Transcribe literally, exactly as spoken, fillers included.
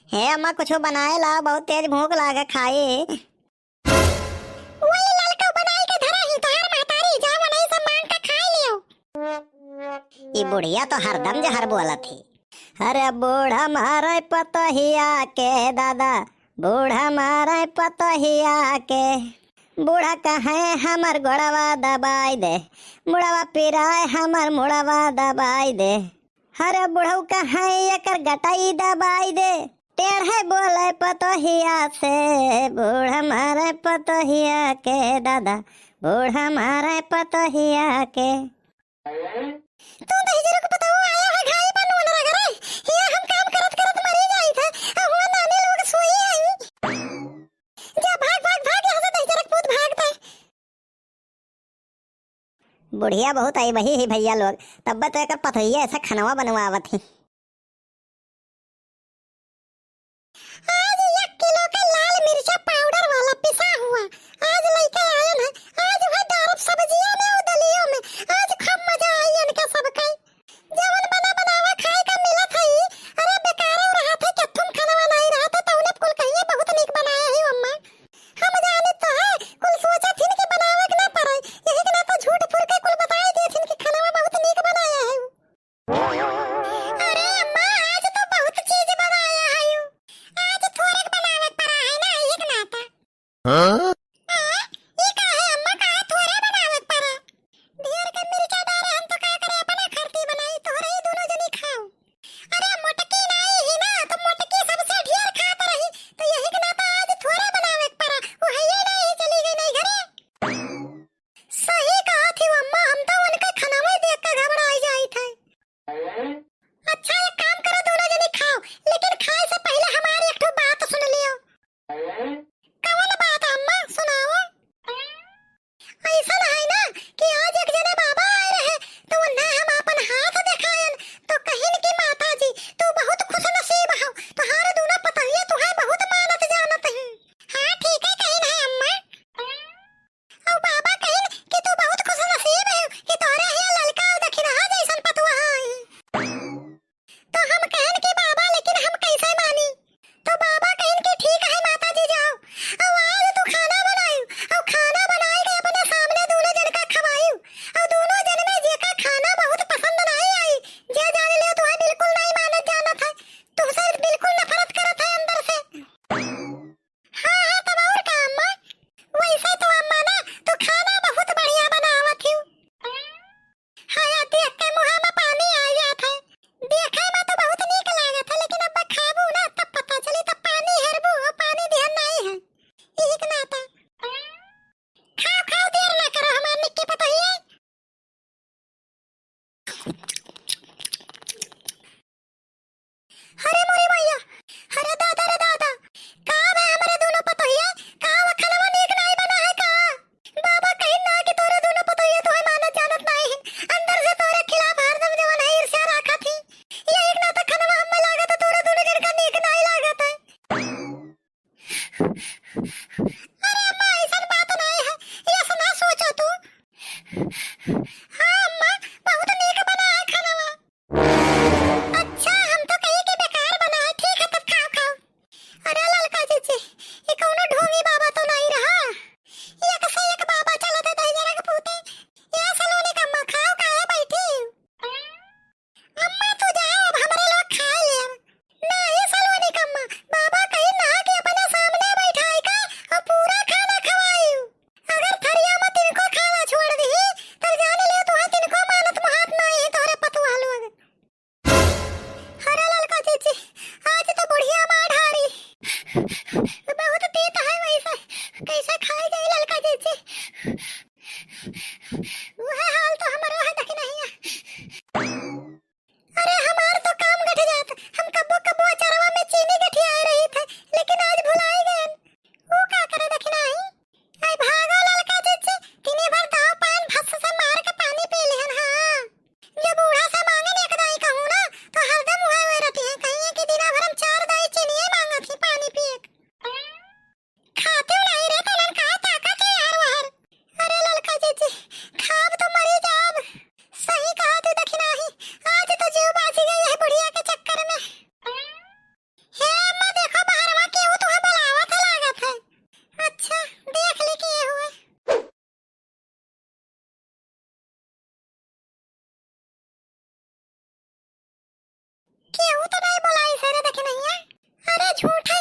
हे अम्मा, कुछ बनाए ला, बहुत तेज भूख लागे खाई। वही ललका बनाई के धरा ही, तोहार महतारी, जा वनही से मांग के खाई लियो। ई बुढ़िया तो हरदम जहर बोलत ही। अरे बूढ़ा मारे पतोहिया के दादा, बूढ़ा मारे पतोहिया के, बूढ़ा कहे हमर गोड़वा दबाई दे, मुड़वा पिराए हमर मुड़वा दबाई दे। अरे बुढ़ऊ कहे एकर गटाई दबाई दे, टेढ़े बोले पतोहिया से, बूढ़ा मारे पतोहिया के दादा, बूढ़ा मारे पतोहिया के। तू दहिजरक पतोहू आया है घाई पर नून रगड़े। हिया हम काम करत करत मरी जाई थे। आ हुआ नानी लोग सोई आई। जा भाग, भाग, भाग यहाँ से दहिजरक पूत, भाग थे। बुढ़िया बहुत आई वही ही भैया लोग, तब तो एकर पतोहिया ऐसा खनवा बनवावत ही। आज एक किलो के लाल मिर्चा पाउडर वाला पिसा हुआ आज लइके आयन है। आज वह डारब सब्जियों में और दलियों में। आज खूब मजा आई इनका सबके। जवन बना बनावा खाए का मिलत है, अरे बेकारो रहत है, कथुम खाना बनाई रहत है, तौने कुल कहिए बहुत नीक बनाया है अम्मा। हम जाने तो है, कुल सोचे थिन कि बनावे के ना पड़े, यही के ना तो झूठ फूर के कुल बताए दे थिन कि खाना बहुत नीक बनाया है। अरे अम्मा, आज तो बहुत चीज बनाया है यू। आज थोड़े बनावे के पड़ा है ना, एक नाता। हाँ? हाँ? ई का है अम्मा, काहे थोड़े बनावे के पड़ा? ढेर के मिर्चा डारे हम तो का करे, अपना खरती बनाई, तोहरे ही दोनों जनी खाओ। अरे मोटकी नाई ही ना, तो मोटकी सबसे ढेर खात रही, तो यही के नाता आज थोड़े बनावे के पड़ा। वो है ये नहीं, चली गई नहीं घरे। सही कहा थी अम्मा, हम तो उनका खाना में देख के घबराई जाई थे। अच्छा, एक काम करो, दोनों जने खाओ, लेकिन खाए से पहले हमारी एक ठो बात सुन लियो। कौन बात अम्मा, सुनाओ। ऐसा है ना कि आज एक जने बाबा आए रहे, तो उन्हें हम अपन हाथ दिखायन, तो कहिन कि माता जी, तू बहुत खुश नसीब हो, तुम्हारे दोनों पतोहिया तुम्हें बहुत मानत जानत ही। हाँ, ठीक है, कहिन है अम्मा। अउ बाबा कहिन कि तू बहुत खुशनसीब है कि तोहरे हिया ललका अउ दखिनहा जैसन पतुआ है। तो हम कहन कि बाबा, लेकिन हम कैसे मानी? तो बाबा कहिन कि ठीक है माता जी, जाओ। अउ आज तू खाना बनायू, अउ खाना बनाई के अपने सामने दोनों जन का खवायू, अउ दोनों जन में जेका खाना बहुत पसंद नहीं आई, जे जान लियो तुम्हें बिल्कुल नहीं मानत जानत है, तुमसे बिल्कुल नफरत करत है अंदर से। हाँ, हाँ, तब और का अम्मा? वैसे तो अम्मा ना, तू खाना बहुत बढ़िया बनावत हियो। हाँ, देख के मुँह में पानी आ जात है। देखे में तो बहुत नीक लागत है, लेकिन अब खाबू ना, तब पता चली, तब पानी हेरबू, वो पानी दिहन नहीं है। यही के नाता। खाओ, खाओ, देर ना करो, हमार निक्की पतोहिया। अरे मोरी मैया, अरे दादा रे दादा, का बा हमरे दोनों पतोहिया, का बा खनवा नीक नाई बना है का? बाबा कहिन ना कि तोरे दोनों पतोहिया तोहे मानत जानत नाई है, अंदर से तोरे खिलाफ हरदम जवन है ईर्ष्या राखत ही। ये एक ना तो खनवा हमें लागत है तोरे दोनों जन का नीक नाई लागत है। अरे अम्मा, ऐसन बात नाई है, ये ऐसा ना सोचो तू। हाँ अम्मा, बहुत नीक बना है खनवा। अच्छा, हम तो कही कि बेकार बना है। ठीक है, तब खाओ, खाओ। अरे ललका जीजी, ये कौनो ढोंगी बाबा तो नाई रहा? एक से एक बाबा चलत है दहिजरा के पूते। ये सलोनी कम्मा, खाओ, काहे बैठी? अम्मा, तू जाओ, अब हमरे लोग खाए लेब। नाही सलोनी कम्मा, बाबा कहिन ना कि अपने सामने बैठाई का और पूरा खाना खवाई। अगर थरिया में तिनको खाना छोड़ दी, तब जान लियो तुहे तिनको मानत मुहात नाही है तोहरे पतुआ लोग। अरे ललका जीजी, आज तो बुढ़िया मार ढारी। बहुत तीत है वैसे, कैसे खाई जाई ललका जीजी? वह हाल तो हमारा है, देखी नहीं है। अरे हमार तो काम गठ जात, हम कब्बो कब्बो अचारवा में चीनी गठियाए रही थे, लेकिन आज भुलाई गए। वो का करे देखी नाही? आई भागो ललका जीजी, तिने भर दाव पान भस से मार के पानी पी लिहन, हाँ। जब बूढ़ा से मांगे एक दाई कहूँ ना, तो हरदम उहे उहे रटी है, कहिए कि दिना भर हम चार दाई चीनिए मांगत ही पानी पिए। झूठा